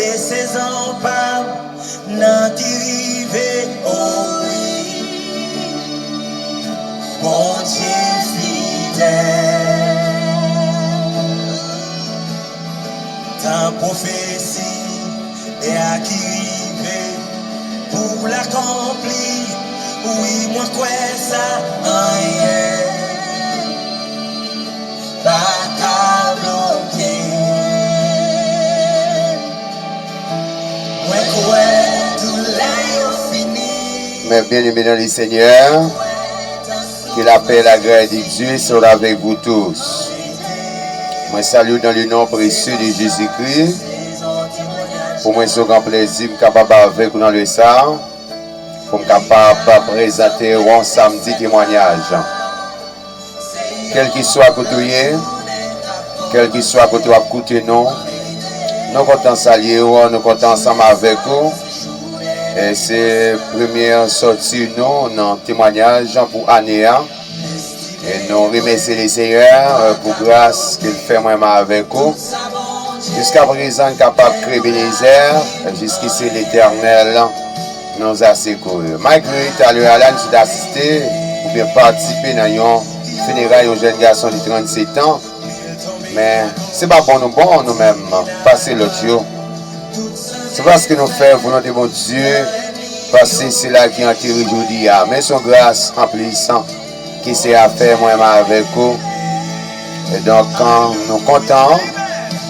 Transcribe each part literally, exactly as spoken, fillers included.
E sezon pa m nan ki rive, o wi, Bondye fidèl. Tan pwofesi e a ki rive pou l akonpli, wi, mwen kwè sa, anyen pa ka bloke. Mwen kwè doulè yo fini. Mes bien-aimés dans le Seigneur, que la paix et la grâce de Dieu soient avec vous tous. Mwen salye w dans le nom précieux de Jésus-Christ. Pou mwen, se yon gran plèzi m kapab avèk ou nan lè sa a, pou m kapab prezante w yon samdi temwanyaj. Kèlkeswa kote w ye, kèlkeswa kote w ap koute nou, nou kontan salye w, nou kontan ansanm avèk ou. E se premye sòti nou nan temwanyaj pou ane a. E nou remèsye Lesenyè, e, pou gras ke l fè mwen menm avèk ou. Jiskaprezan, n kapab kreye Ebenezè, e, jusqu'ici l'Éternel nous a secourus. Malgre talè a la, nou sot asiste oubyen patisipe nan yon fineray yon jèn gason de trannsetan, men se pa bon nou bon, nou menm, pase lòt yo. Se paske nou fè volonte Bondye, paske se la ki antere jodi a. Men se yon gras anplis ke Seyè a fè mwen menm avèk ou. E donk, nou kontan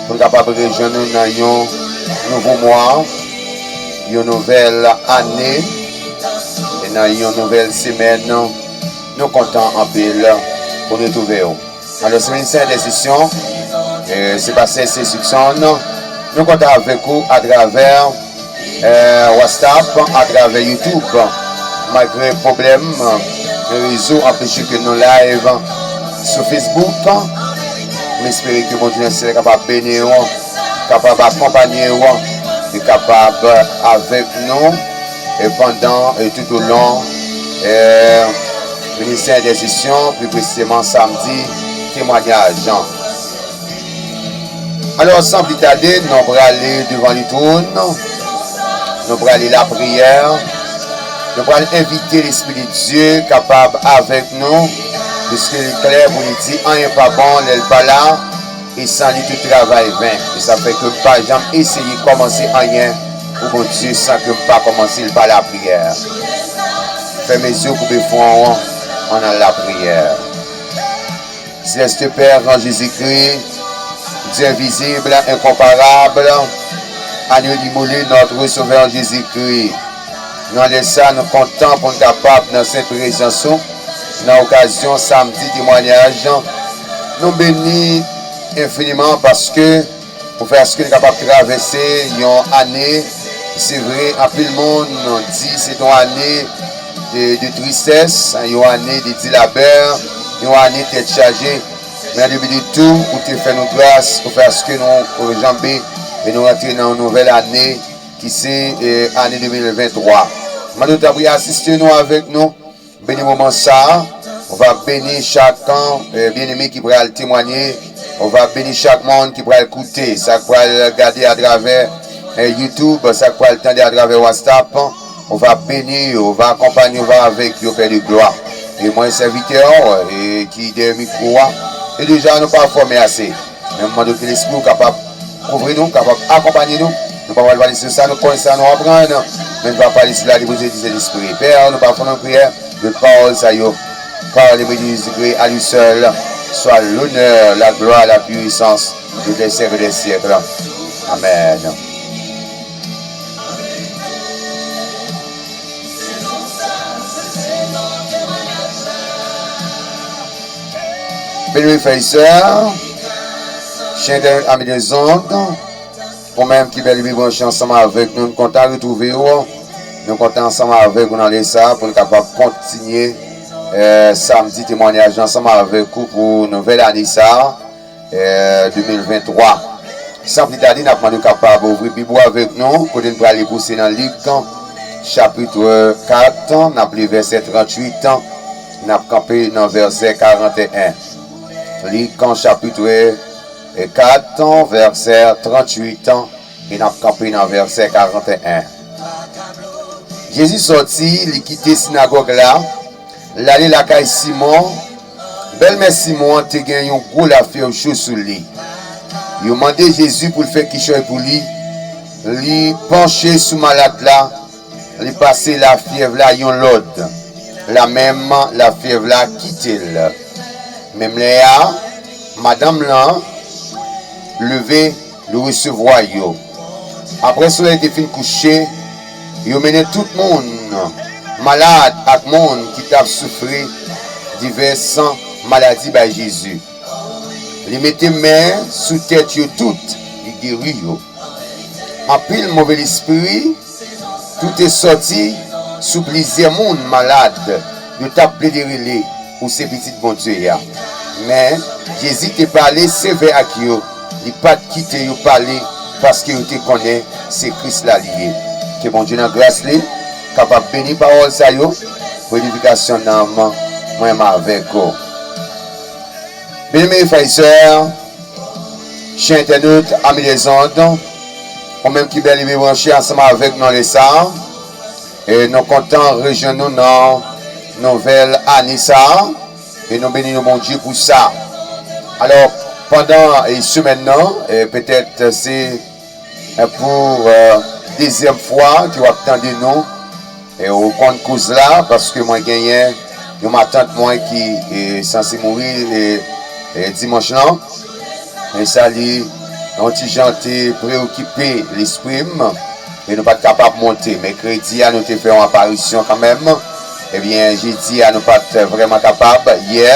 pou n kapab rejwenn nou nan yon nouvo mwa, yon nouvèl ane, e nan yon nouvèl semèn. Nou kontan anpil pou n retwouve w. Alò, se Ministè Entèsesyon, e, se pastè Sesukson. Nou kontan avèk ou atravè, e, WhatsApp, atravè YouTube. Malgre pwoblèm, e, rezo anpeche ke nou live sou Facebook, m espere ke Bondye nan syèl kapab beni w, kapab akonpanye w, e kapab avèk nou, e pandan, e tout au long, e, Ministè Entèsesyon, pli presizeman samdi temwanyaj. Alò, san pli tade, nou prale devan li twòn, nou prale lapriyè, nou pral envite Lespri de Dye kapab avèk nou, piske li klè pou li di, anyen pa bon lè l pa la, e san li tout travay ven. E sa fè ke m pa janm eseye kòmanse anyen pou Bondye san ke m pa kòmanse l pa lapriyè. Fèmen zye w, koupe fwon w, ann al lapriyè. Céleste Père, en Jésus-Christ, Dieu invisible, incomparable, agneau immolé, notre Sauveur Jésus-Christ. Nan lè sa, nou kontan pou n kapab nan sent prezans ou, nan okazyon samdi temwanyaj. Nou beni enfiniman paske ou fè aske n kapab travèse yon ane. Se vre, anpil moun di se yon ane de, de tristès, yon ane de dilabè, yon ane tèt chaje. Men an depi de tou, ou te fè nou gras, ou fè aske nou, e, janbe e nou rantre nan yon nouvèl ane ki se, e, ane de mil venntwa. Mande w tanpri asiste nou avèk nou. Beni moman sa a. Ou va beni chak, e, byeneme ki pral temwanye. Ou va beni chak moun ki pral koute, sa k pral gade atravè, e, YouTube, sa k pral tande atravè WhatsApp. Ou va beni yo, ou va akonpanye, ou va avèk yo, Pè de glwa. E mwen, sèvitè w, e ki dèyè mikwo a, e deja nou pa fòme ase. Men m mande w ke Lespri w kapab kouvri nou, kapab akonpanye nou. Nou pa pral pale sou sa nou konn, sa nou aprann, men nou va pale sou la depoze di Sentespri. Pè, nou pa fè nou priyè, nou pawòl sa yo. Par le mérite de Jésus-Christ, à lui seul soit l'honneur, la gloire, la puissance, tous les siècles des siècles. Amen. Beni frè e sè, chè entènèt, ami de zond, ou menm ki bèl epi branche ansanm avèk nou, nou kontan retwouve w. Nou kontan ansanm avèk ou nan lè sa a pou n kapab kontinye, eh, samdi temwanyaj ansanm avèk ou pou nouvèl ane sa a, eh, de mil venntwa. San pli tade, n ap mande w kapab ouvri Bib ou avèk nou, kote n prale pou se nan Lik, chapit kat, n ap li vèsè tranntuit, n ap kanpe nan vèsè karanteyen. Lik, chapit kat, vèsè tranntuit E n ap kanpe nan vèsè karannyen. Jezi sòti, li kite sinagòg la, l ale lakay Simon. Bèlmè Simon an te gen yon gwo lafyèv cho sou li. Yo mande Jezi pou l fè kichòy pou li. Li panche sou malad la, li pase lafyèv la yon lòd. Lamenm, lafyèv la kite l. Menm lè a, madanm lan leve, li resevwa yo. Apre solèy te fin kouche, yo mennen tout moun malad ak moun ki t ap soufri divès maladi bay Jezi. Li mete men sou tèt yo tout, li geri yo. Anpil move lespri tou te sòti sou plizyè moun malad, yo t ap plede rele, "Ou se Pitit Bondye a." Men, Jezi te pale sevè ak yo, li pa t kite yo pale, paske yo te konnen se Kris la li ye. Ke Bondye nan gras li kapab beni pawòl sa yo pou edifikasyon nanm mwen avèk ou. Byeneme frè e sè, chè entènot, ami dèzond, ou menm ki bèl e byen branche ansanm avèk nou lè sa a, e nou kontan rejwenn nou nan nouvèl ane sa a, e nou beni nou Bondye pou sa. Alò, pandan e semèn nan, e petèt se e pou e, dezyèm fwa ke w ap tande nou, e ou konn koz la, paske mwen genyen yon matant mwen ki e, sanse mouri e, e, dimanch lan. E sa li yon ti jan te preokipe lespri m, e nou pa t kapab monte. Mèkredi a, nou te fè yon aparisyon kanmenm. Ebyen, jedi a, nou pa t vrèman kapab. Yè,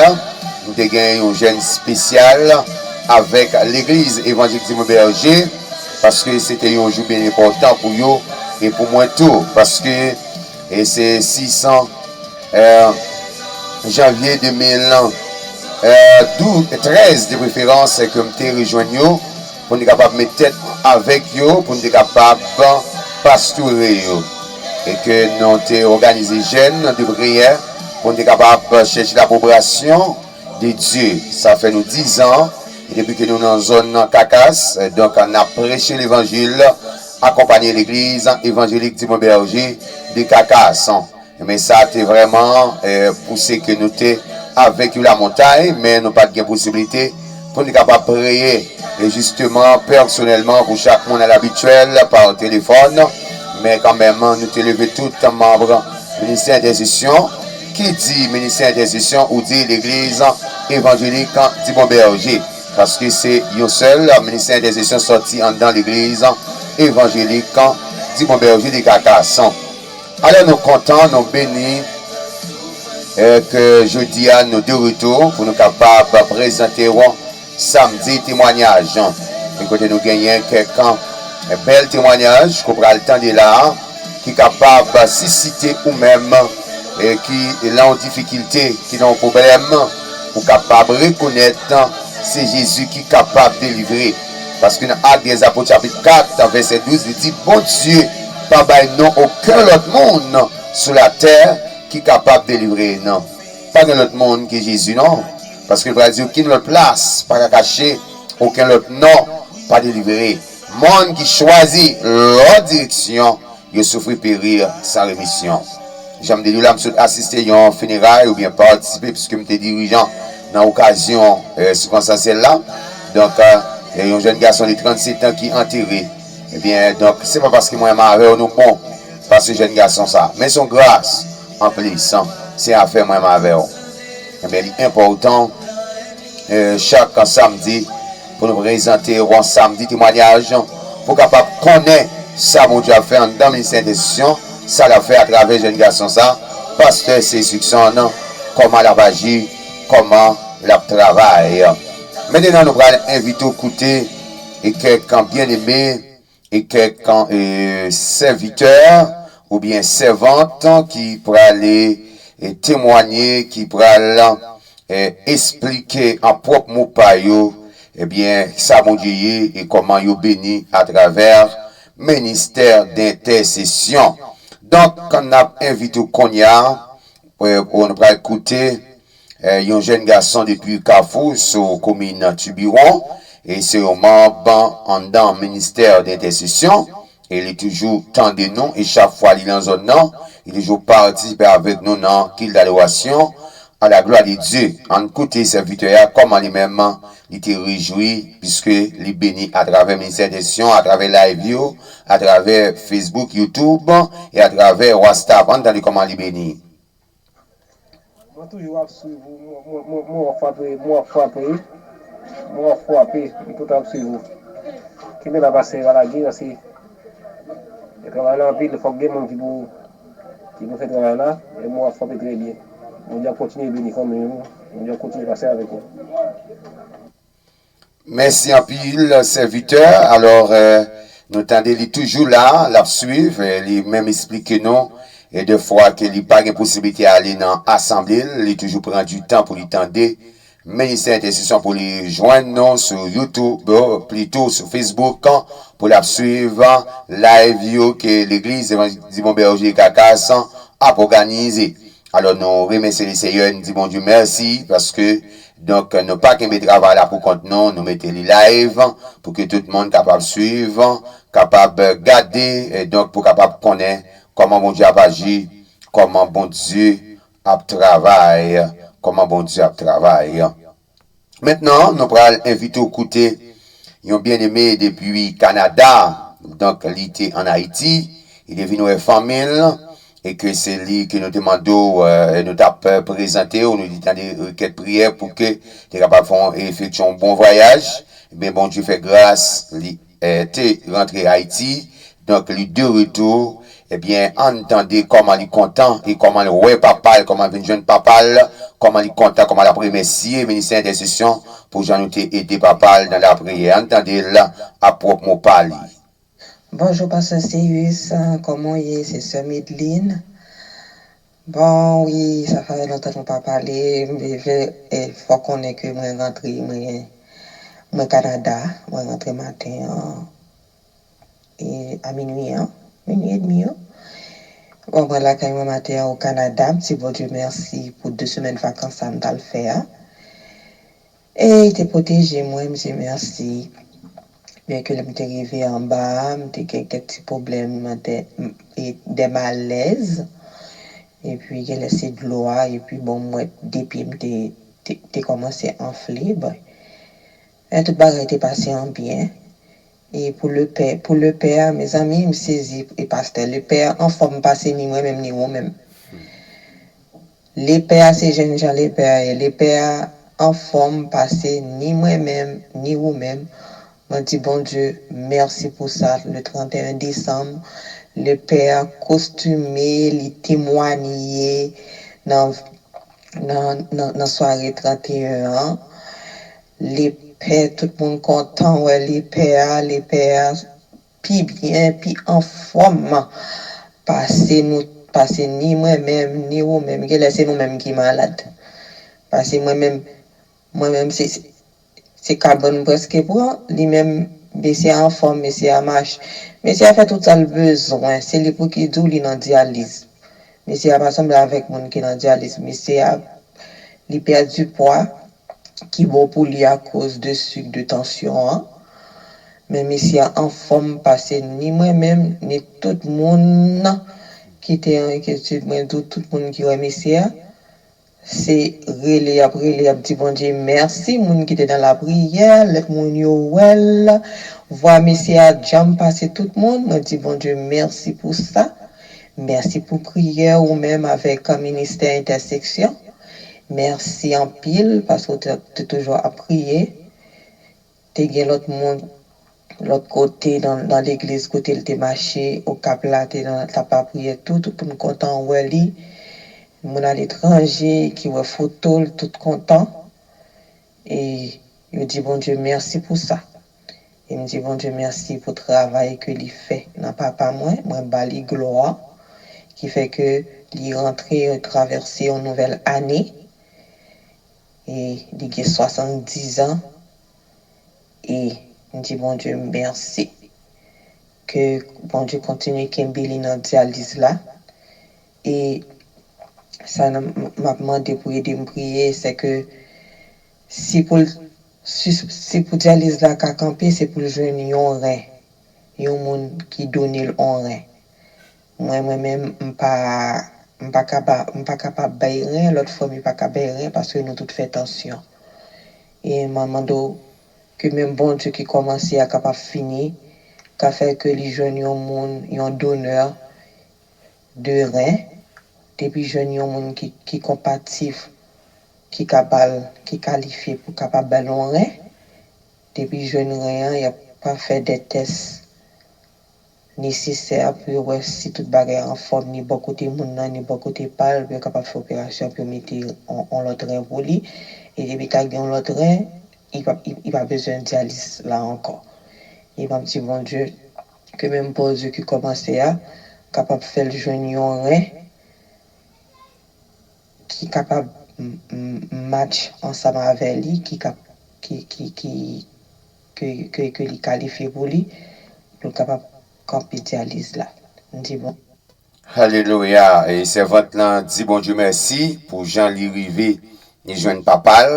nou te gen yon jèn espesyal avèk Legliz Evanjelik Ti Mwen Bèje, paske se te yon jou byen enpòtan pou yo e pou mwen tou, paske e se sis e, janvye de mil douz, trèz de preferans, ke m te rejwenn yo pou n te kapab met tèt avèk yo, pou n te kapab pastore yo. E ke nou te òganize jèn de priyè pou n te kapab chèche laprobasyon de Dye. Sa fè nou dizan, e depi ke nou nan zòn nan Kakas, donk, n ap preche levanjil, akonpanye Legliz Evanjelik Ti Mwen Bèje de Kakas. Men sa te vrèman e, pouse ke nou te avèk yo lamontay, men nou pa t gen posiblite pou nou kapab preye, e jisteman, pèsonèlman, pou chak moun alabityèl, pa telefòn. Men kanmenm, nou te leve tout manm ministè entèsesyon. Ki di ministè entèsesyon, ou di Legliz Evanjelik Ti Bon Bèje. Paske se yon sèl ministè entèsesyon sòti anndan Legliz Evanjelik Ti Bon Bèje de Kakas. Alò, nou kontan, nou beni, e ke jodi a nou de retou pou nou kapab prezante w samdi temwanyaj. E kote nou genyen kèk, e, bèl temwanyaj ke w pral tande la, ki kapab sisite ou menm, e ki nan yon difikilte, ki nan yon pwoblèm, ou kapab rekonèt se Jezi ki kapab delivre. Paske nan Ak dè Zapot chapit kat, vèsè douz, li di, Bondye pa bay non okenn lòt moun sou latè ki kapab delivre nou. Pa gen lòt moun ke Jezi, non. Paske l pral di, okenn lòt plas pa ka kache, okenn lòt non pa delivre. Monn ki chwazi lòt direksyon, yo soufri peri san remisyon. Jan m te di w la, m sot asiste yon fineray oubyen patisipe, piske m te dirijan nan okazyon, e, sikwansansyèl la. Donk, e, yon jèn gason de trannsetan ki antere. Ebyen, donk, se pa paske mwen menm avè w nou bon, paske jèn gason sa. Men se yon gras anplis, se afè mwen menm avè w. Ebyen, li enpòtan, e, chak samdi, pou nou prezante yon samdi temwanyaj, pou kapab konnen sa Bondye ap fè anndan ministè entèsesyon, sa l ap fè atravè jèn gason sa, pastè Seyis Luckson, kòman l ap aji, kòman l ap travay. Mentnan, nou pral envite w koute e kèk byeneme e kèk, e, sèvitè oubyen sèvant ki prale, e, temwanye, ki pral, e, esplike an pwòp mo pa yo, ebyen, sa Bondye ye e kòman yo beni atravè ministè dentèsesyon. Donk, n ap envite w kounye a, e, pou nou pral koute, e, yon jèn gason depi Kafou, sou komin Tibiwon, E se yon manm anndan ministè de entèsesyon, e li toujou tande nou, e chak fwa li nan zòn nan, li toujou patisipe avèk nou nan kilt adorasyon, à la gloire de Dieu. Ann koute sèvitè a, kòman li menm, li te rejwi, piske li beni atravè ministè entèsesyon, atravè live yo, atravè Facebook, YouTube, e atravè WhatsApp. Ann tande kòman li beni. Mwen toujou ap swiv ou, mwen ap frape, mwen ap frape, mwen ap frape, m tout ap swiv ou. Kenbe la pastè, pa lage, paske e travay la anpil, fòk gen moun ki pou ki pou fè travay la, e mwen ap frape trè byen. Bondye ap kontinye beni fanmi nou, Bondye ap kontinye pase avèk nou. Mèsi anpil, sèvitè. Alò, nou tande li toujou la, l ap swiv. Li menm eksplike nou, e de fwa ke li pa gen posiblite ale nan asanble l, li toujou pran di tan pou li tande ministè entèsesyon pou li jwenn nou sou YouTube, plito sou Facebook, pou l ap swiv live yo ke legliz Evanjelik Dibon Bèje Kakas ap òganize. Alò, nou remèsye Lesenyè, n di Bondye mèsi, paske, donk, nou pa kenbe travay la pou kont nou, nou mete li live, pou ke tout moun kapab swiv, kapab gade, e donk, pou kapab konnen kòman Bondye ap aji, kòman Bondye ap travay, kòman Bondye ap travay. Mentnan, nou pral envite w koute yon byeneme depi Kanada. Donk, li te ann Ayiti, li te vin wè fanmi l, e ke se li ke nou te mande w, e nou t ap prezante w, nou te tande rekèt priyè pou ke te kapab fè yon, efektye yon bon vwayaj. Ebyen, Bondye fè gras, li te rantre Ayiti. Donk, li de retou. Ebyen, ann tande kòman li kontan e kòman l wè papa l, kòman l vin jwenn papa l, kòman li kontan, kòman l ap remèsye ministè entèsesyon pou jan nou te ede papa l nan lapriyè. Ann tande l ap pwòp mo pa li. Bonjou pastè Seyus, kòman w ye? Se sè Medline. Bon, wi, sa fè lontan nou pa pale. M vle fè w konnen ke mwen rantre, mwen, mwen Kanada. Mwen rantre maten an. E a minwi an, minwi edmi yo. Bon, mwen lakay mwen maten an o Kanada, m di Bondye mèsi pou de semèn vakans sa m t al fè a. E li te pwoteje mwen, m di mèsi. Byenke lè m te rive anba a, m te gen kèk ti pwoblèm de, de malèz. Epi genlè se dlo a, epi bon, m wè de pye m te, te, te kòmanse anfle. Bon. Men tout bagay te pase an byen. E pou lepè, pou lepè a, mezanmi, m sezi, e pastè, lepè a anfòm pase ni mwen menm ni ou menm. Lepè a se jènjan lepè a ye, lepè a anfòm pase ni mwen menm ni ou menm. Mwen di Bondye mèsi pou sa, le trannteyen desanm, lepè a kostime, li temwanye nan, nan, nan, nan sware trannteyen an. Lepè, tout moun kontan wè lepè a, lepè a pi byen, pi anfòm pase nou, pase ni mwen menm, ni ou menm. Genlè se nou menm ki malad. Pase mwen menm, mwen menm se, se kabann m prèske pran, li menm, mesye a anfòm, mesye a mache. Mesye a fè tout sa l bezwen, se li pou ki di w li nan dyaliz. Mesye a pa sanble avèk moun ki nan dyaliz. Mesye a, li pèdi pwa ki bon pou li akoz de sik, de tansyon an. Men mesye a anfòm pase ni mwen menm, ni tout moun ki te an enkyetid. Mwen di w, tout moun ki wè mesye a, se rele y ap rele, y ap di Bondye mèsi. Moun ki te nan lapriyè, lòt moun yo wè l. Vwa mesye a djanm pase tout moun. Mwen di Bondye mèsi pou sa. Mèsi pou priyè ou menm avèk ministè entèseksyon. Mèsi anpil paske w te, te toujou ap priye. Te gen lòt moun lòt kote nan, nan legliz kote l te mache, Okap la, te nan, t ap lapriyè tou, tout moun kontan wè li. Moun aletranje ki wè foto l, tout kontan. E yo di Bondye mèsi pou sa. E m di Bondye mèsi pou travay ke li fè nan papa mwen. Mwen ba li glwa ki fè ke li rantre, travèse yon nouvèl ane. E li gen swasanndizan. E m di Bondye mèsi. Ke Bondye kontinye kenbe li nan dyaliz la. E sa m ap mande pou ede m priye, se ke si pou l Si, si pou dyaliz la ka kanpe, se pou l jwenn yon ren, yon moun ki done l yon ren. Mwen, mwen menm, m pa, m pa kaba-, m pa kapab bay ren, lòt fanmi pa ka bay ren paske nou tout fè tansyon. E m ap mande w ke menm Bondye ki kòmanse a kapab fini, ka fè ke li jwenn yon moun, yon donè de ren, depi jwenn yon moun ki, ki konpatif, ki ka ba l, ki kalifye pou kapab ba l yon ren, depi jwenn ren an, y ap pa fè de tès nesesè pou yo wè si tout bagay anfòm, ni bò kote moun nan, ni bò kote pa l, pou yo kapab fè operasyon, pou yo mete yon, yon lòt ren pou li. E depi ta gen yon lòt ren, li pa, li, li pa bezwen dyaliz la ankò. E m ap di Bondye ke menm Bondye ki kòmanse a, kapab fè l jwenn yon ren ki kapab m, m, match ansanm avè li, ki kap, ki, ki, ki, ke, ke, ke li kalifye pou li, pou l kapab kanpe dyaliz la. M di bon. Alelouya. E sèvant lan di Bondye mèsi pou jan li rive, li jwenn papa l.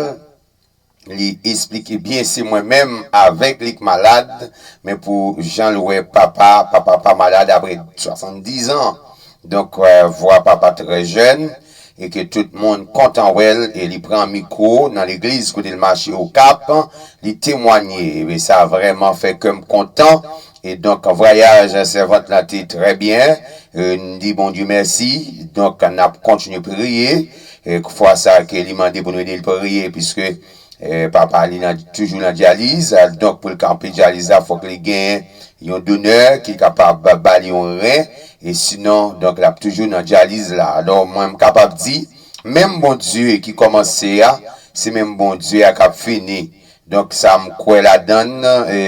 Li esplike byen se mwen menm avèk li k malad, men pou jan l wè papa, papa pa malad apre swasanndizan. Donk, vwa papa trè jèn, e ke tout moun kontan wè l, e li pran mikwo nan legliz kote l mache Okap, li temwanye. Ebyen, sa vrèman fè kè m kontan. E donk, vwayaj sèvant lan te trè byen. E n di Bondye mèsi. Donk, n ap kontinye priye. E fwa sa ke li mande pou nou ede l priye, piske, e, papa li nan, toujou nan dyaliz. Donk, pou l kanpe dyaliz la, fòk li gen yon donè ki kapab ba li yon ren. E sinon, donk, l ap toujou nan dyaliz la. Alò, mwen, m kapab di, menm Bondye ki kòmanse a, se menm Bondye a k ap fini. Donk, sa m kwè ladan l, e,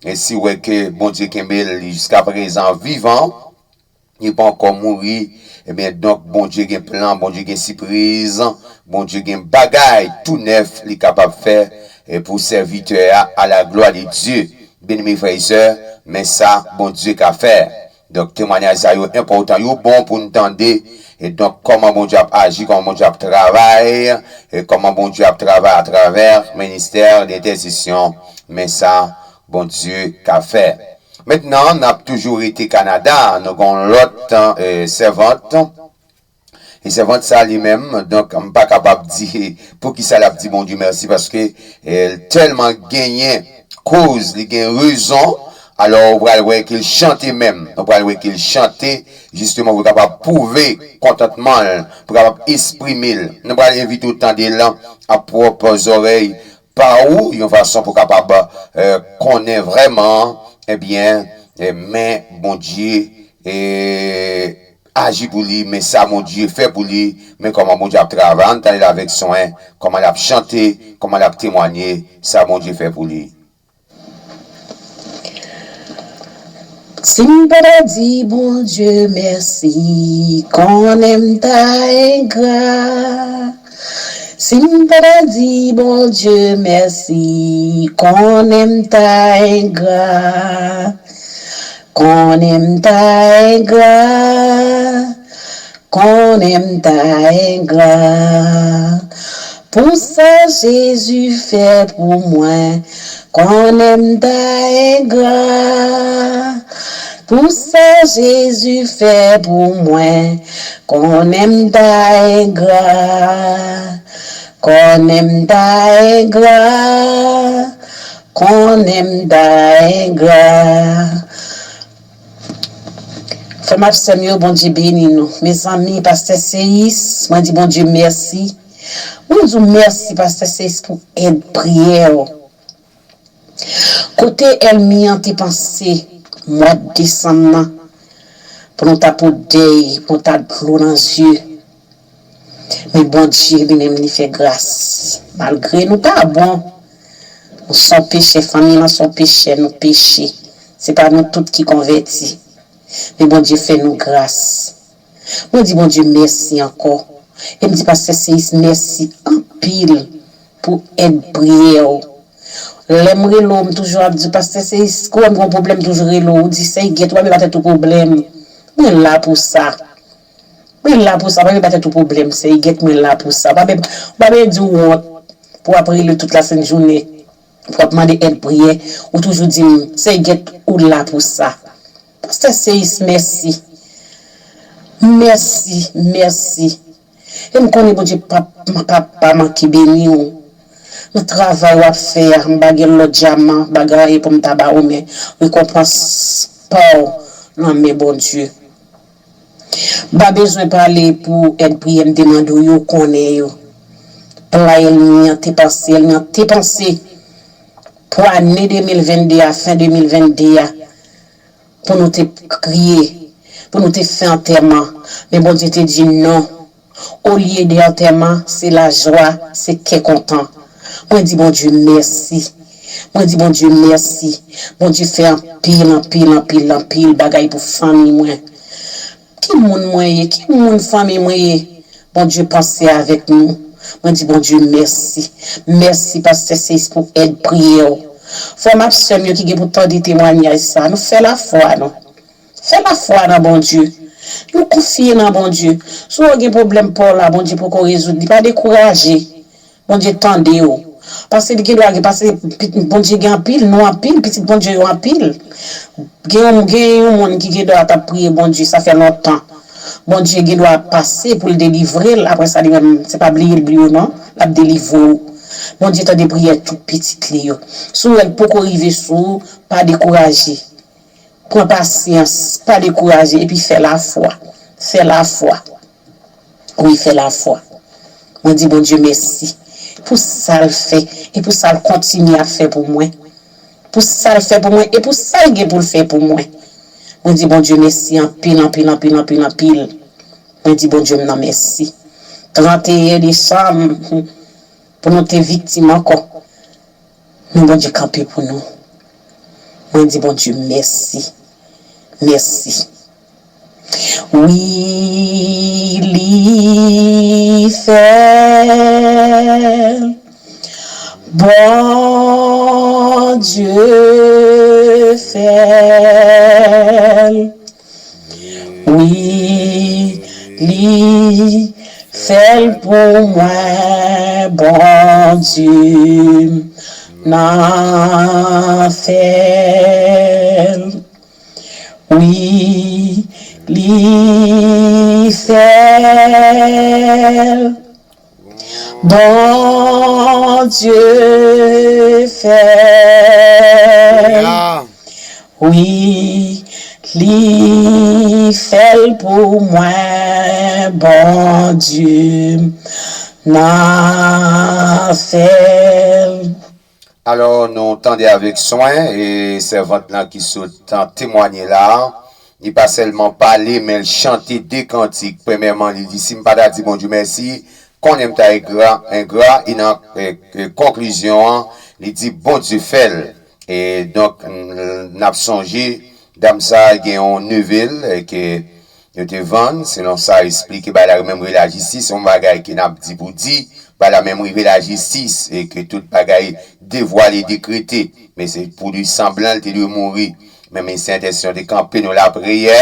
e si w wè ke Bondye kenbe l jiskaprezan vivan, li pa ankò mouri, ebyen, donk, Bondye gen plan, Bondye gen sipriz, Bondye gen bagay tou nèf li kapab fè, e, pou sèvitè a, à la gloire de Dieu. Byeneme frè e sè, men sa Bondye ka fè. Donk, temwanyaj sa yo enpòtan, yo bon pou n tande. E donk, kòman Bondye ap aji, kòman Bondye ap travay, e kòman Bondye ap travay atravè ministè dentèsesyon. Men sa Bondye ka fè. Mentnan, n ap toujou rete Kanada. Nou gen yon lòt, e, sèvant. E sèvant sa li menm, donk, m pa kapab di poukisa l ap di Bondye mèsi, paske, e, l tèlman genyen koz, li gen rezon. Alò, ou pral wè ke l chante menm. Ou pral wè ke l chante, jisteman, pou l kapab pwouve kontantman l, pou l kapab eksprime l. Nou pral envite w tande l a pwòp zòrèy pa ou, yon fason pou w kapab, e, konnen vrèman, ebyen, e, men Bondye, e, aji pou li, men sa Bondye fè pou li, men kòman Bondye ap travay. Ann tande l avèk swen, kòman l ap chante, kòman l ap temwanye sa Bondye fè pou li. Si m pa ta di Bondye mèsi, konnen m ta engra. Si m pa ta di Bondye mèsi, konnen m ta engra. Konnen m ta engra. Konnen m ta engra. Pou sa Jezi fè pou mwen, konnen m ta engra. Pou sa Jezi fè pou mwen, konnen m ta engra. Konnen m ta engra. Konnen m ta engra. Frè m ak sè m yo, Bondye beni nou. Mezanmi, pastè Seyis, mwen di Bondye mèsi. Mwen di w mèsi, pastè Seyis, pou èd priyè w. Kote ènmi an te panse mwa desanm nan, pou nou ta pot dèy, pou nou ta dlo nan zye. Men Bondye li menm li fè gras. Malgre nou pa bon, nou se yon pechè, fanmi lan se yon pechè, nou peche. Se pa nou tout ki konvèti. Men Bondye fè nou gras. Mwen di Bondye mèsi ankò. E m di pastè Seyis mèsi anpil pou èd priyè w. Lè m rele w, m toujou ap di w, pastè Seyis, kou wè m gen yon pwoblèm, m toujou rele w, ou di sè Igèt, ou pa met ba tèt ou pwoblèm. Mwen la pou sa. Mwen la pou sa, pa met ba tèt ou pwoblèm, sè Igèt, mwen la pou sa. Ou pa met, ou pa met di w wont pou w ap rele tout lasent jounen. w ap mande èd priyè, ou toujou di m, Seyès, ou la pou sa. Pastè Seyès, mèsi. Mèsi, mèsi. E m konnen Bondye p ap, p ap pa manke beni w. Nan travay w ap fè a, m pa gen lòt dyaman, m pa gen anyen pou m ta ba ou, men rekonpans pa w nan men Bondye. M pa bezwen pale pou èd priyè m te mande w yo, w konnen yo. Plan ènmi an te panse, ènmi an te panse pou ane de mil venn de a, fen de mil venn de a, pou nou te kriye, pou nou te fè antèman. Men Bondye te di non. Olye de antèman, se lajwa, se kè kontan. Mwen di Bondye mèsi. Mwen di Bondye mèsi. Bondye fè anpil, anpil, anpil, anpil bagay pou fanmi mwen. Ki moun mwen ye? Ki moun fanmi mwen ye? Bondye panse avèk nou. Mwen di Bondye mèsi. Mèsi, Pastè Seyès, pou èd priyè w. Frè m ak sè m yo ki gen pou tande temwayaj sa, nou fè lafwa nou. Fè lafwa nan Bondye. Nou konfye nan Bondye. Si w gen pwoblèm pa w la, Bondye poko rezoud li, pa dekouraje. Bondye tande w. Paske li gen dwa gen, paske Bondye gen anpil, nou anpil, pitit Bondye yo anpil. Gen yon, gen yon moun ki gen dwa t ap priye Bondye, sa fè lontan. Bondye gen dwa pase pou l delivre l, apre sa li menm, se pa bliye l bliye w non, l ap delivre w. Bondye tande priyè tout pitit li yo. Si w wè l poko rive sou ou, pa dekouraje. Pran pasyans, pa dekouraje, epi fè lafwa. Fè lafwa. Wi, fè lafwa. Mwen di Bondye mèsi pou sa l fè e pou sa l kontinye ap fè pou mwen. Pou sa l fè pou mwen e pou sa l gen pou l fè pou mwen. Mwen di Bondye mèsi anpil, anpil, anpil, anpil, anpil. Mwen di Bondye m nan mèsi. Trannteyen desanm, pou nou te viktim ankò. Men Bondye kanpe pou nou. Mwen di Bondye mèsi. Mèsi. Wi, li fè l. Bondye fè l. Wi, li fè l pou mwen, Bondye m nan fè l. Wi, li fè l. Bondye fè l. Alelouya. Wi, li fè l pou mwen, Bondye m nan fè l. Alò, nou tande avèk swen, e sèvant lan ki sot temwanye la, li pa sèlman pale, men l chante de kantik. Premyèman, li di, si m pa ta di Bondye mèsi, konnen m ta engra, engra, e nan, e, e, konklizyon an, li di, Bondye fè l. E donk, n, n ap sonje, dam sa a gen yon neve l, e ke yo te vann, selon sa eksplike bay la menm rele lajistis, se yon bagay ke n ap di pou di, bay la menm rive lajistis, e ke tout bagay devwale, dekrete. Men se pou li sanblan, li te dwe mouri. Men minis entèsesyon te kanpe nan lapriyè,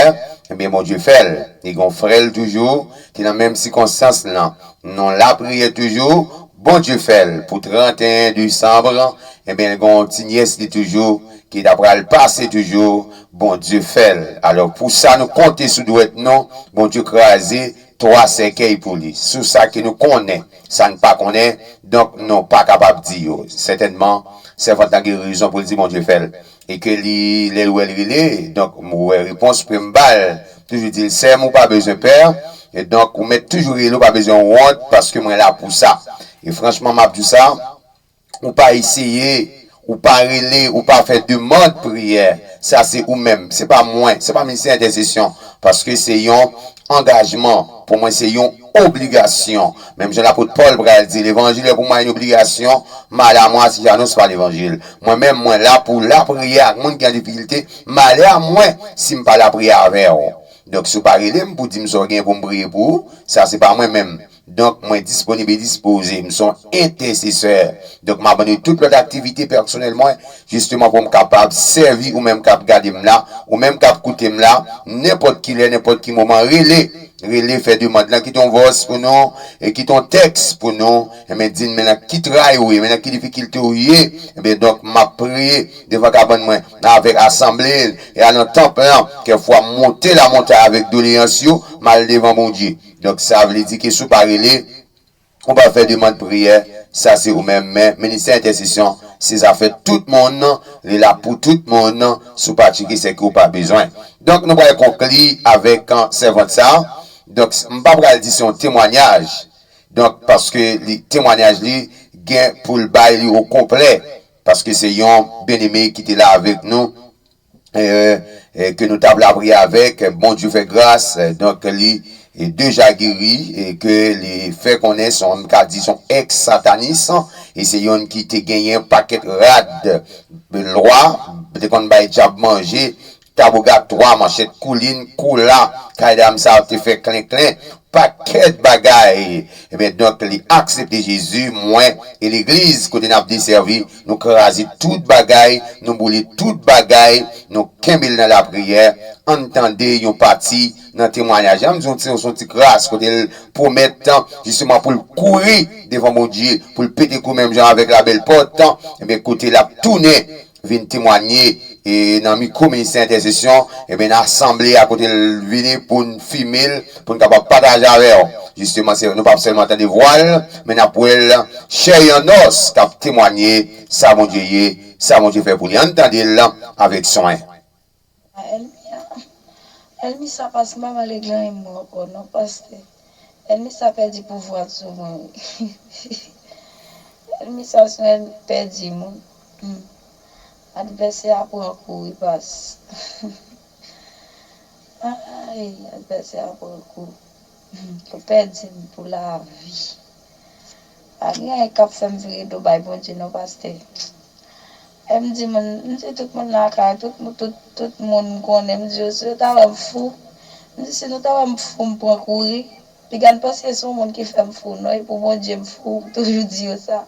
ebyen Bondye fè l. Li gen yon frè l toujou, ki nan menm sikonstans lan. Nan lapriyè toujou, Bondye fè l. Pou trannteyen desanm, ebyen, li gen yon ti nyès li toujou, ki ta pral pase toujou, Bondye fè l. Alò, pou sa nou konte sou dwèt nou, Bondye kraze twa sèkèy pou li. Sou sa ke nou konnen, sa n pa konnen, donk nou pa kapab di yo. Sètènman, sèvant lan gen rezon pou l di Bondye fè l. E ke li, lè l wè l rele, donk, m wè repons ke m ba l. Toujou di l, sè m, ou pa bezwen pè. E donk, ou mèt toujou rele, ou pa bezwen wont, paske mwen la pou sa. E franchman, m ap di w sa, ou pa eseye, ou pa rele, ou pa fè demann priyè. Sa se ou menm, se pa mwen, se pa ministè entèsesyon, paske se yon angajman. Pou mwen, se yon obligasyon. Menm jan lapot Pòl pral di, levanjil est pour moi une obligation, malheur à moi si j'annonce pas l'évangile. Mwen menm, mwen la pou lapriyè ak moun ki an difikilte, malè a mwen si m pa lapriyè avè w. Donk, si w pa rele m pou di m sa w gen pou m priye pou ou, sa se pa mwen menm. Donk, mwen disponib e dispoze. M se yon entèsesè. Donk, m abandone tout lòt aktivite pèsonèl mwen, jisteman pou m kapab sèvi ou menm k ap gade m la, ou menm k ap koute m la, nenpòt ki lè, nenpòt ki moman, rele. Rele, fè demann lan, kite yon vòs pou nou, e kite yon tèks pou nou. Enben, di n, men nan ki tray ou ye, men nan ki difikilte ou ye. Enben, donk, m ap priye devan kabann mwen, avèk asanble, e a nan tanp lan, kèkfwa m monte lamontay avèk doleyans yo, m al devan Bondye. Donk, sa vle di ke si w pa rele, ou pa fè demann priyè, sa se ou menm. Men ministè entèsesyon, se zafè tout moun, li la pou tout moun, si w pa tcheke, se ke w pa bezwen. Donk, nou pral konkli avèk, an, sèvant sa. Donk, m pa pral di se yon temwanyaj. Donk, paske li, temwanyaj li gen pou l bay li o konplè. Paske se yon byeneme ki te la avèk nou, e, e, ke nou t ap lapriyè avèk, Bondye fè gras, e, donk li, e, deja geri, e ke li fè konnen se yon, m ka di se yon èks satanis, e se youn ki te genyen pakèt rad lwa, te konn bay dyab manje, tabogatwa, manchèt koulin, koula, kay dam sa yo te fè klenklen, pakèt bagay. Ebyen, donk, li aksepte Jezi, mwen, e legliz kote n ap desèvi, nou kraze tout bagay, nou boule tout bagay, nou kenbe l nan lapriyè. Ann tande yon pati nan temwayaj la. M di yon ti, yon ti kras kote l pwomèt, jisteman, pou l kouri devan Bondye, pou l pete kou menm jan avèk Labèl Pòt, ebyen, kote l ap tounen vin temwanye, e nan mikwo ministè entèsesyon, ebyen, nan asanble a kote l vini pou n fime l, pou n kapab pataje avè w. Jisteman, se, nou p ap sèlman tande vwa l, men n ap wè l, chè e an os, k ap temwanye sa Bondye ye, sa Bondye fè pou li. Ann tande l avèk swen. A, ènmi a, ènmi sa pa se pa mal regle anyen mwen ankò non, pastè. Ènmi sa pèdi pouvwa l sou mwen wi. Ènmi sa se yon ènmi k pèdi m wi. Hmm. Advèsè a pran kou wi, pas. Ay, advèsè a pran kou. Hmm, pou pèdi m pou lavi. Pa gen anyen k ap fè m vire do bay Bondye non, pastè. E m di moun, m di tout moun lakay, tout, tout, tout moun m konnen, m di yo, si yo ta wè m fou, m di si nou ta wè m fou, m pran kouri, piga n panse se yon moun ki fè m fou non, e pou Bondye m fou, m toujou di yo sa.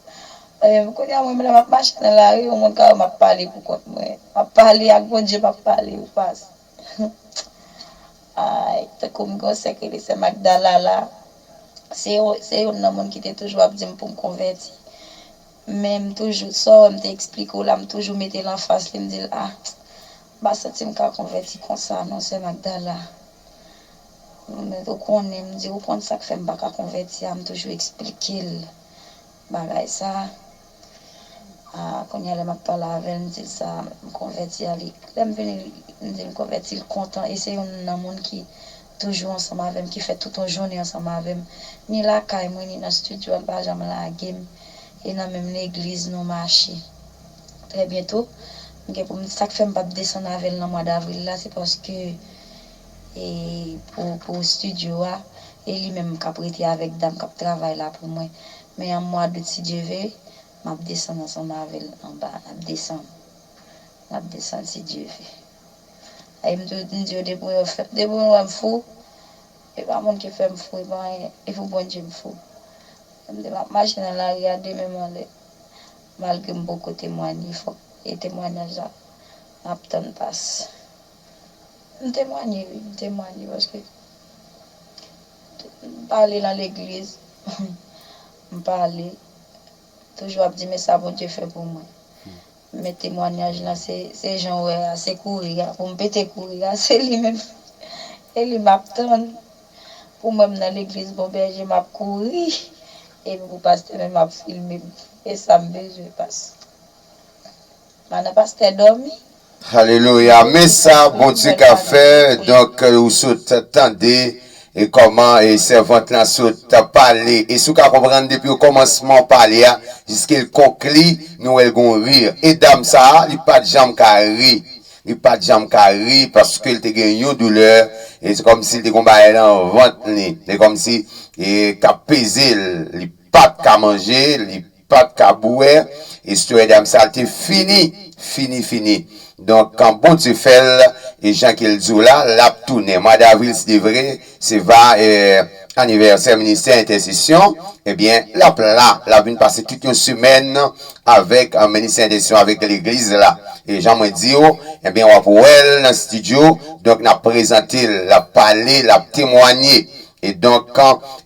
E kounye a mwen menm lè m ap mache nan lari, yon moun ka wè m ap pale pou kont mwen, m ap pale ak Bondye, m ap pale ou pas. Ay, tankou m gen yon sè k rele sè Magdala la, se yo, se youn nan moun ki te toujou ap di m pou m konvèti. Men m toujou, sa w wè m te eksplike w la, m toujou mete l anfas li, m di l, a, m pa santi m ka konvèti konsa non, sè Magdala. Men ou konnen, m di, ou konn sa k fè m pa ka konvèti a, m toujou eksplike l bagay sa. A, kounye a lè m ap pale avè l, m di l sa, m konvèti a, li, lè m vini, m di l m konvèti, l kontan, e se youn nan moun ki toujou ansanm avè m, ki fè tout yon jounen ansanm avè m, ni lakay mwen, ni nan estidyo a, l pa janm lage m, e nan menm legliz nou mache. Trè byento, m gen pou m, sa k fè m p ap desann avè l nan mwa davril la, se paske, e, pou, pou estidyo a, e li menm k ap rete avèk dam k ap travay la pou mwen. Men an mwa dout, si Dye ve, m ap desann ansanm avè l anba, n ap desann. N ap desann si Dye ve. E m toujou di yo depi yo fè, depi yo wè m fou, e pa moun ki fè m fou, e pa anyen, e pou Bondye m fou. M di m ap mache nan lari a demen m anlè, malgre m poko temwanye, fòk e temwanyaj la m ap tann pas. M temwanye wi, m temwanye paske m pale nan legliz, m pale, toujou ap di men sa Bondye fè pou mwen. Men temwanyaj lan se, se jan w wè a, se kouri a, pou m pete kouri a, se li menm, e li m ap tann. Pou mwen m nan legliz Bon Bèje m ap kouri, epi pou pastè menm ap filme m, e sa m bezwen pas. Pandan pastè dòmi. Alelouya. Men sa Bondye ka fè. Donk, ou sot tande e kòman e sèvant lan sot pale. E si w ka konprann depi okòmansman pale a, jiske l konkli, nou wè l gon ri. E dam sa a, li pa t janm ka ri. Li pa t janm ka ri paske l te gen yon doulè. E se kòmsi l te gon bagay nan vant li. Se kòmsi e k ap peze l. Li pa t ka manje, li pa t ka bwè. Istwa dam sa te fini, fini, fini. Donk, kan Bondye fè l, e jan ke l di w la, l ap tounen. Mwa davril, si Dye vle, se va, e, anivèsè ministè entèsesyon, ebyen, l ap la, l ap vin pase tout yon semèn avèk, eh, ministè entèsesyon avèk legliz la. E jan mwen di w, ebyen, w ap wè l nan estidyo, donk n ap prezante l, l ap pale, l ap temwanye. E donk,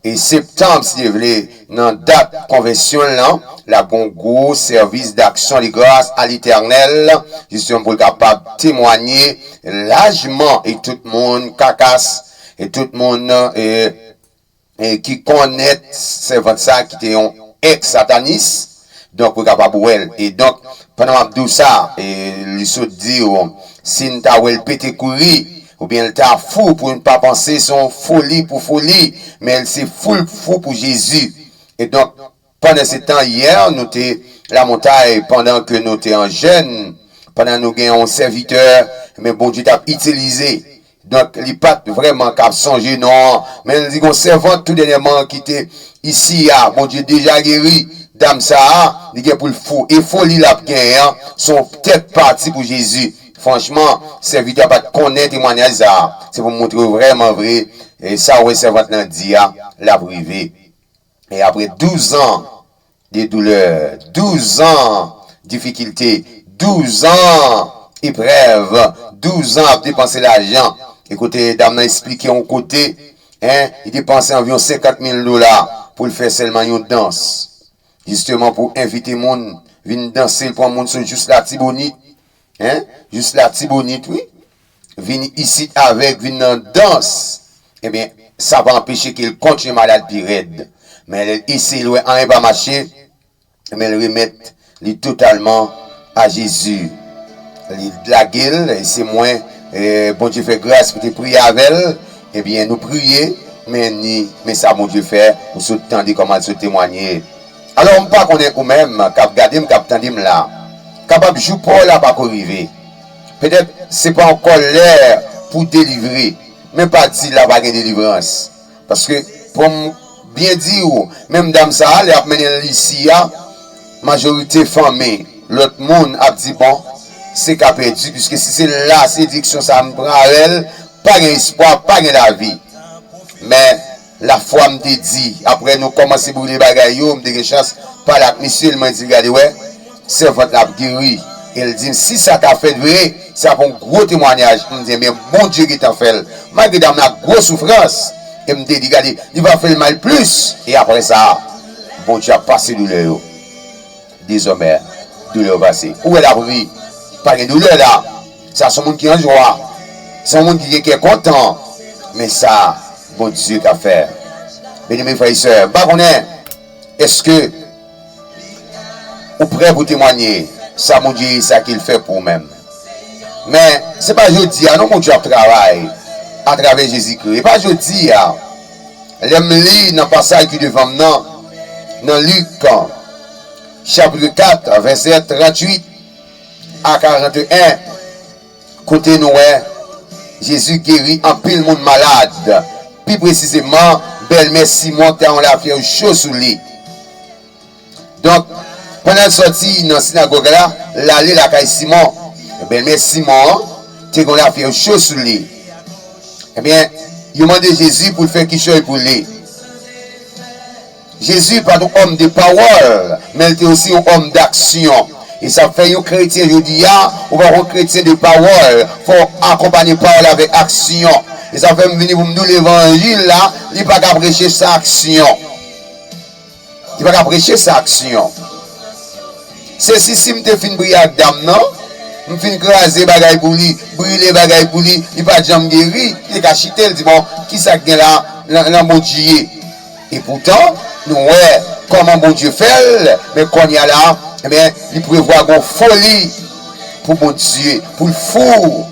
e septanm, si Dye vle, nan dat konvèsyon l lan, l ap gen yon gwo sèvis d'action de grâce à l'Éternel, jisteman pou l kapab temwanye lajman e tout moun, kakas, e tout moun, e, e ki konnèt sèvant sa ki te yon èks satanis, donk, pou kapab wè l. E donk, pandan m ap di w sa, e li sot di w, si n ta wè l pete kouri, oubyen l ta fou, pou n pa panse se yon foli pou foli, men l se fou, fou pou Jezi. E donk, pandan se tan, yè, nou te lamontay, pandan ke nou te an jèn, pandan nou gen yon sèvitè, men Bondye t ap itilize. Donk, li pa t vrèman ka sonje non an. Men li gon sèvant tou dènyèman ki te isi a. Bondye deja geri dam sa a, li gen pou l fou. E foli l ap genyen an, se yon tèt pati pou Jezi. Franchman, sèvitè a pa t konnen temwanyaj sa a. Se pou m montre w vrèman vre, e sa w wè sèvant lan di a, l ap rive. E apre douz an de doulè, douz an difikilte, douz an eprèv, douz an ap depanse lajan. E kote dam nan esplike yon kote, en, li depanse anviwon senkant mil dola pou l fè sèlman yon dans. Jisteman pou envite moun vin danse, l pran moun sou jous Latibonit. En? Jous Latibonit, wi. Vin isit avèk, vin nan dans. Ebyen, sa pa anpeche ke l kontinye malad pi rèd. Men lè l eseye, l wè anyen pa mache, men l remèt li totalman a Jezi. Li lage l, e se mwen, e Bondye fè gras pou te priye avè l. Ebyen, nou priye, men ni, men sa Bondye fè, ou sot tande kòman l sot temwanye. Alò, m pa konnen ou menm k ap gade m, k ap tande m la. Kapab jou pa w la pako rive. Petèt, se pa ankò lè pou w delivre, men pa di la pa gen delivrans. Paske, pou m byen di w, menm dam sa a, lè y ap mennen l isi a, majorite fanmi, lòt moun ap di, bon, se ka pèdi, piske si se la, se direksyon sa a m pran avè l, pa gen espwa, pa gen lavi. Men, lafwa m te di, apre nou kòmanse boule bagay yo, m te gen chans pale ak misye, mwen di l, gade, wè, sèvant la ap geri. E l di m, si sa ta fèt vre, sa pou yon gwo temwanyaj. M di, ebyen, Bondye gentan fè l. Malgre dam nan gwo soufrans, e m te di, gade, li va fè l mal plis. E apre sa, Bondye ap pase doulè yo. Dezòmè, doulè yo pase. Ou wè l ap ri. Pa gen doulè la. Sa se yon moun ki an jwa. Se yon moun ki gen kè kontan. Men sa, Bondye ka fè. Byeneme frè e sè, m pa konnen, èske ou prè pou temwanye sa Bondye ye, sa ke l fè pou ou menm? Men, se pa jodi a non Bondye ap travay atravè Jezikri. E pa jodi a. Lè m li nan pasaj ki devan m nan, nan Lik, chapit kat, vèsè tranntuit a karanteyen, kote nou wè Jezi geri anpil moun malad. Pi presizeman, bèlmè Simon te gen yon lafyèv cho sou li. Donk, pandan l sòti nan sinagòg la, l ale lakay Simon. Bèlmè Simon an te gen yon lafyèv cho sou li. Ebyen, yo mande Jezi pou l fè kichòy pou li. Jezi pa t yon òm de pawòl, men l te osi yon òm daksyon. E sa fè yon kretyen jodi a, ou pa yon kretyen de pawòl, fò w akonpanye pawòl avèk aksyon. E sa fè m vini pou m di w levanjil la, li pa ka preche san aksyon. Li pa ka preche san aksyon. Se si, si m te fin priye ak dam nan, m fin kraze bagay pou li, brile bagay pou li, li pa t janm geri, li te ka chite, l di, bon, kisa k gen la, nan, nan Bondye ye? Epoutan, nou wè kòman Bondye fè l, men kounye a la, ebyen, li prevwa gon foli pou Bondye, pou l fou,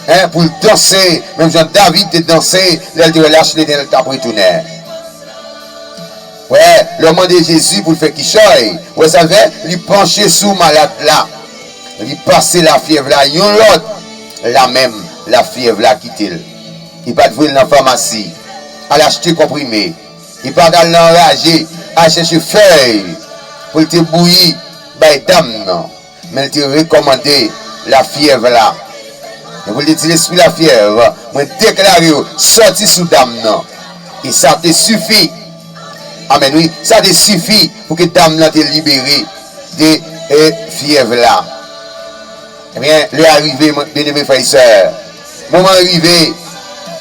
en, pou l danse, menm jan David te danse lè l te wè Lach Letènèl t ap retounen. Wè, lè w mande Jezi pou l fè kichòy, wè sa l fè? Li panche sou malad la. Li pase lafyèv la yon lòt, la menm lafyèv la kite l. Li pa t voye l nan famasi, al achte konprime. Li pa t al nan anraje, al chèche fèy pou l te bouyi bay dam nan. Men l te rekòmande lafyèv la. Men pou l te di lespri lafyèv, mwen deklare w sòti sou dam nan. E sa te sifi. Amèn, wi. Sa te sifi pou ke dam nan te libere de, e, fyèv la. Ebyen, lè a rive, mwen, byeneme frè e sè. Moman an rive,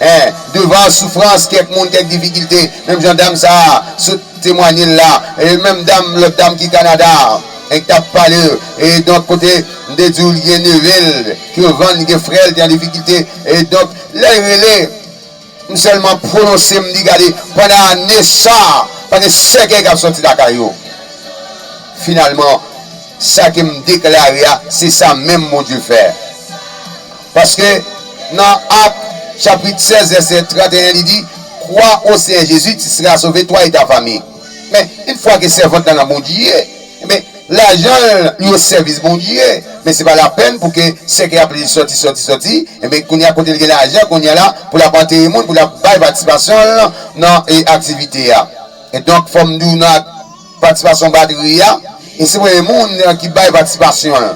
en, devan soufrans, kèk moun, kèk difikilte, menm jan dam sa a, sot temwanye l la, e menm dam, lòt dam ki Kanada, en, k t ap pale, e donk kote m te di w li gen neve l, ki yo vann, li gen frè l, te an difikilte, e donk, lè l rele, m sèlman pwononse, m di, gade, pandan ane sa, pa gen sèkèy k ap sòti lakay yo. Finalman, sa ke m deklare a, se sa menm Bondye fè. Paske nan Ak, chapit sèz, vèsè trannteyen, li di, Crois au Seigneur Jésus, tu seras sauvé, toi et ta famille. Men, yon fwa ke sèvant lan nan Bondye, men, lajan l, li o sèvis Bondye. Men se pa lapèn pou ke sèkèy ap li sòti, sòti, sòti. Ebyen, kounye a kote l gen lajan, kounye a la, pou l ap antere moun, pou l ap bay patisipasyon l nan, e, aktivite a. E donk, fò m di w nan ak-, patisipasyon batri a, e se premye moun ki bay patisipasyon l.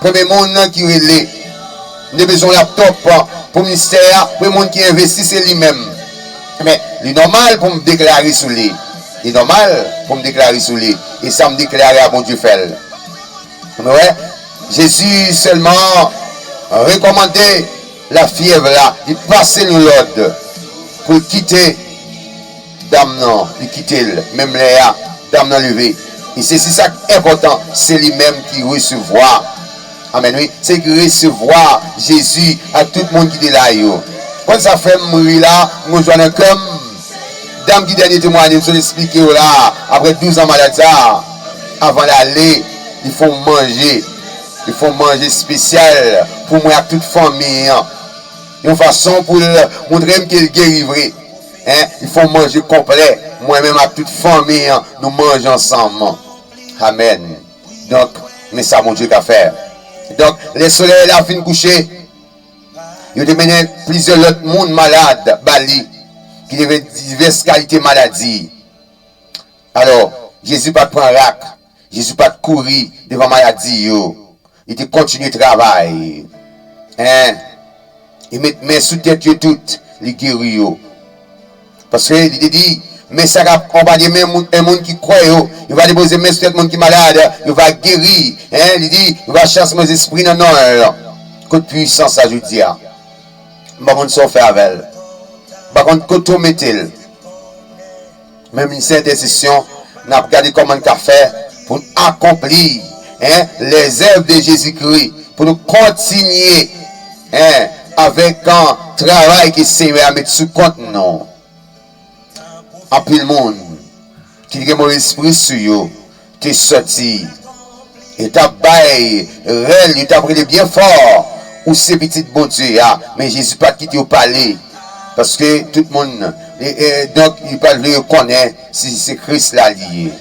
Premye moun ki rele. M te bezwen laptòp pou ministè a, premye moun ki envesti se li menm. Men, li nòmal pou m deklare sou li. Li nòmal pou m deklare sou li. E sa m deklare a, Bondye fè l. Nou wè, Jezi sèlman rekòmande lafyèv la, li pase nou lòd pou l kite dam nan, li kite l. Menm lè a, dam nan leve. E se, se sa k enpòtan, se li menm ki resevwa. Amèn, wi. Se ki resevwa Jezi ak tout moun ki te la yo. Konn sa fè m ri la, m gon jwa nan kè m. Dam ki dènye temwanye m sot esplike w la, apre douz an malad sa, avan l ale, li fè yon manje. Li fè yon manje espesyal pou mwen ak tout fanmi an. Yon fason pou l montre m ke l geri vre. En, li fè yon manje konplè. Mwen menm ak tout fanmi an, nou manje ansanm. Amèn. Donk, men sa Bondye ka fè. Donk, lè solèy la fin kouche, yo te mennen plizyè lòt moun malad ba li, ki te gen divès kalite maladi. Alò, Jezi pa t pran rak, Jezi pa t kouri devan maladi yo. Li te kontinye travay. En, li met men sou tèt yo tout, li geri yo. Paske li te di, men sa k ap konpanye men moun, en moun ki kwè yo, yo va depoze men sou tèt moun ki malad, yo va geri. En, li di, yo va chase move lespri nan non l. Kot pwisans sa jodi a? M pa konn sa w fè avè l. M pa konn kote w mete l. Men ministè entèsesyon, n ap gade kòman n ka fè pou n akonpli, en, lèzèv de Jezikri, pou nou kontinye, en, avèk, en, travay ke Senyè a met sou kont nou. Anpil moun ki te gen move lespri sou yo te sòti. Yo t ap bay rèl, yo t ap rele byen fò, ou se pitit Bondye a. Men Jezi pa t kite yo pale. Paske tout moun, e, e, donk, li pa t vle yo konnen si se Kris la li ye.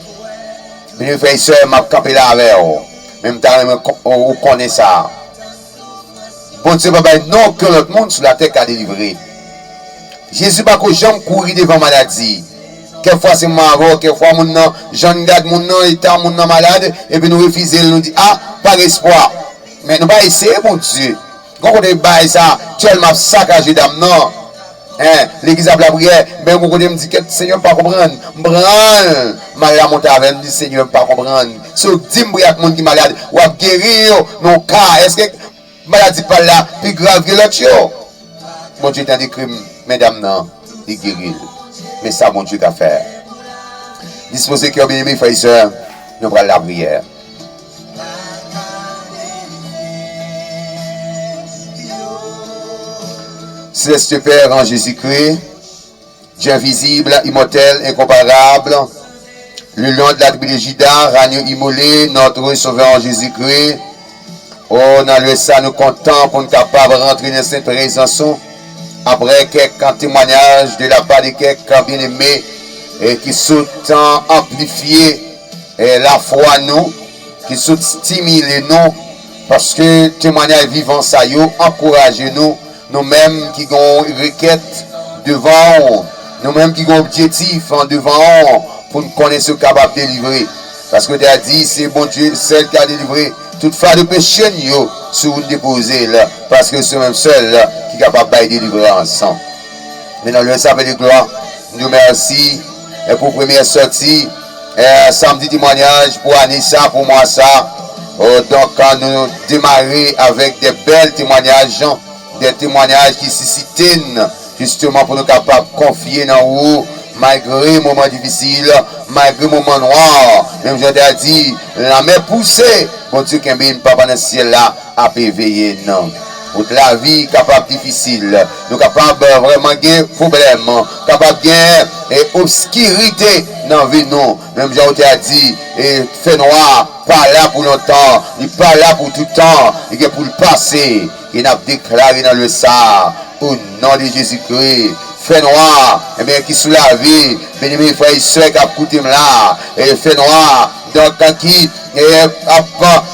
Byeneme frè e sè, m ap kanpe la avè w. Men m ta renmen kon-, ou konnen sa. Bondye pa bay non okenn lòt moun sou latè ka delivre. Jezi pa ko janm kouri devan maladi. Kèk fwa se mwen avè w, kèk fwa moun nan, jan n gad moun nan, eta moun nan malad, epi nou refize l, nou di, a, pa gen espwa. Men nou pa eseye Bondye. Gon kote bagay sa tèlman ap sakaje dam nan. En, legliz ap lapriyè, men gon kote m di, kèt, Senyè, m pa konprann. M pran l, mal la monte avè m, m di, Senyè, m pa konprann. Si w di m priye ak moun ki malad, w ap geri yo, men w ka, èske maladi pa l la pi grav ke lòt yo? Bondye tande kri m, men dam nan, li geri l. Men sa Bondye ka fè. Dispoze kè w, byeneme frè e sè, nou pral lapriyè. Céleste Père, en Jésus-Christ, Dieu invisible, immortel, incomparable, le lion de la tribu de Juda, l'agneau immolé, notre Sauveur en Jésus-Christ. O, nan lè sa, nou kontan pou n kapab rantre nan sent prezans ou, apre kèk temwanyaj de la pa de kèk byeneme, e ki sot anplifye, e lafwa nou, ki sot stimile nou, paske temwanyaj vivan sa yo ankouraje nou, nou menm ki gen yon rekèt devan w, nou menm ki gen yon objektif an devan w, pou n konnen si w kapab delivre. Paske w te di, se Bondye sèl ki ka delivre tout fado peche n yo, si w depoze l, paske se ou menm sèl ki kapab bay delivrans. Men nan lè sa, Pè de glwa, Nou mèsi, e, pou premyè sòti, e, samdi temwanyaj pou ane sa, pou mwa sa. O, donk, nou demare avèk de bèl temwanyaj, de temwanyaj ki sisite n, jisteman pou nou kapab konfye nan ou, malgre moman difisil, malgre moman nwa, menm jan w te di, lanmè pouse, Bondye kenbe n, Papa nan syèl la ap veye n. Wout lavi kapab difisil, nou kapab, e, vrèman gen pwoblèm, kapab gen, e, obskirite nan vi nou. Menm jan w te a di, e, fènwa pa la pou lontan, li pa la pou tout tan, li gen pou l pase. E n ap deklare nan lè sa a, o non de Jezikri, fènwa, ebyen, ki sou lavi, byeneme frè e sè k ap koute m la, e fènwa, donk, ki, e, ap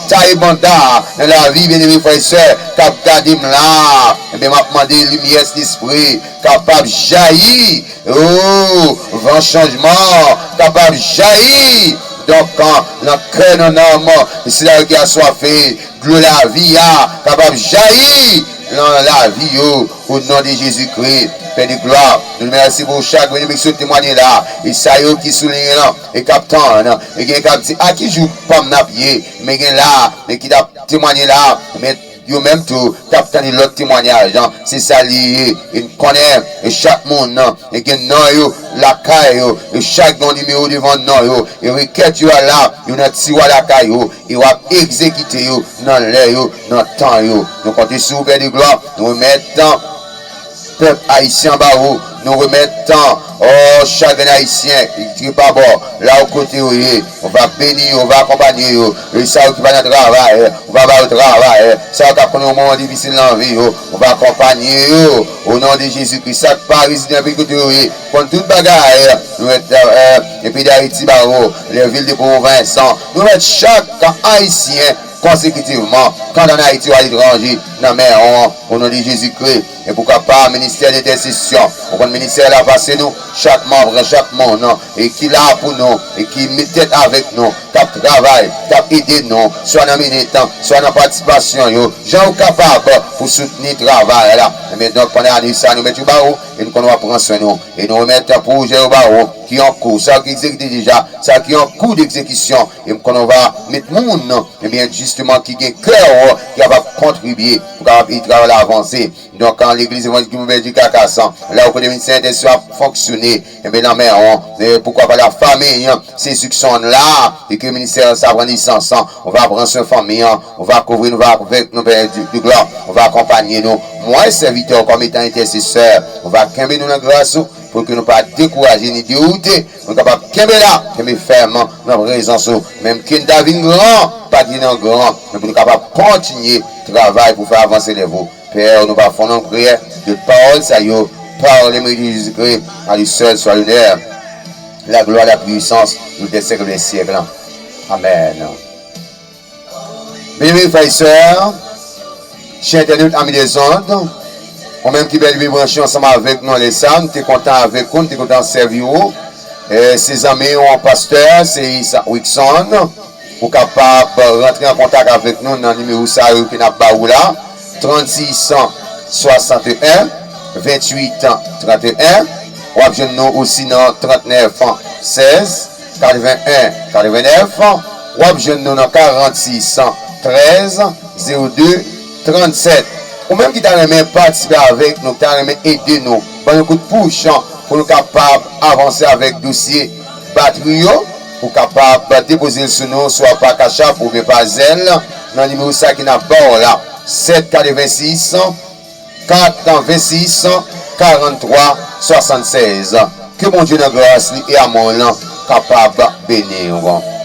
taye banda nan lavi, byeneme frè e sè k ap gade m la, ebyen, m ap mande limyè Sentespri kapab jayi, o, van chanjman kapab jayi, donk, nan kè, nan nanm, e sila yo ki aswafe, dlo lavi a kapab jayi nan lavi yo, o non de Jezikri, Pè de glwa. Nou mèsi pou chak byeneme ki sot temwanye la, e sa yo ki sou liy lan, e k ap tann, e gen k ap di, a ki jou pa m n ap ye, men gen la, e ki t ap temwanye la, men yo menm tou, t ap tande lòt temwanyaj, se sa li ye, e n konnen, e chak moun, e gen non yo lakay yo, e chak gen yon nimewo devan non yo, e rekèt yo a la, yo nan tiwa lakay yo, e w ap egzekite yo nan lè yo, nan tan yo. Nou konte sou ou, Pè de glwa, nou remèt pèp ayisyen anba ou, nou remèt, o, chak grenn ayisyen ki pa bò, la ou kote yo ye, ou va beni yo, ou va akonpanye yo, e sa yo ki pa nan travay, ou va ba yo travay, sa yo k ap konn yon moman difisil nan vi yo, ou va akonpanye yo, o non de Jezikri, sa k pa rezide nan peyi kote yo ye, konn tout bagay, nou remèt, e, e peyi Dayiti ba ou, les villes de province, nou remèt chak ayisyen konsekitivman, k ann Ayiti ou aletranje, nan men ou, o non de Jezikri. E pou kapab ministè dentèsesyon, ou konn ministè la pase nou, chak manm, chak moun, e ki la pou nou, e ki met tèt avèk nou, k ap travay, k ap ede nou, swa nan minit, swa nan patisipasyon yo, jan ou kapab pou soutni travay la. Ebyen, donk, pandan ane sa, nou met yo ba ou, e nou konn w ap pran swen nou. E nou remèt pwojè yo ba ou, ki an kou, sa ki egzekite deja, sa ki an kou degzekisyon, e m konnen w va met moun, ebyen, jisteman, ki gen kè, ki kapab kontribye, pou kapab ede travay la avanse. Donk, an legliz evanjelik Mouvè di Kakasan, la ou kote ministè entèsesyon ap fonksyone, ebyen, nan men ou, e poukwa pa la fanmi, se enstriksyon la, e ke ministè sa pran nesans, ou va pran swen fanmi an, ou va kouvri nou, va avèk nou, Pè de glwa, ou va akonpanye nou. Mwen, sèvitè ou, kòm etan entèsesè, ou va kenbe nou nan gras ou, pou ke nou pa dekouraje ni dewoute, pou nou kapab kenbe la, kenbe fèm nan prezans ou. Menm ke n ta vin gran, pa gen nan gran, men pou nou kapab kontinye travay pou fè avanse lèv ou. Pè, nou pa fè w non priyè, tout pawòl sa yo, par le mérite de Jésus-Christ, à lui seul soit l'honneur, la gloire, la puissance, pour les siècles des siècles. Amèn. Byeneme frè e sè, chè entènot, ami des ondes, ou menm ki bèl vin branche ansanm avèk nou lè sa, nou te kontan avèk ou, nou te kontan sèvi ou. E, se zanmi ou an pastè, se Isaac Wickson. Ou kapab rantre an kontak avèk nou nan nimewo sa yo ke n ap ba ou la, trannsis swasanteyen, venntuit tranteyen. W ap jwenn nou osi nan trannèf sèz, katrevennen, katrevennèf. W ap jwenn nou nan karannsis trèz, zewo de, trannsèt. Ou menm ki ta renmen patisipe avèk nou, ki ta renmen ede nou, ban yon kout pouch pou nou kapab avanse avèk dosye batri yo, ou kapab depoze l sou nou, swa pa Cash App oubyen pa Zelle, nan nimewo sa ki n ap ba w la, sèt katrevensis, kat vennsis, karanntwa swasannsèz. Ke Bondye nan gras li e amou l kapab beni w.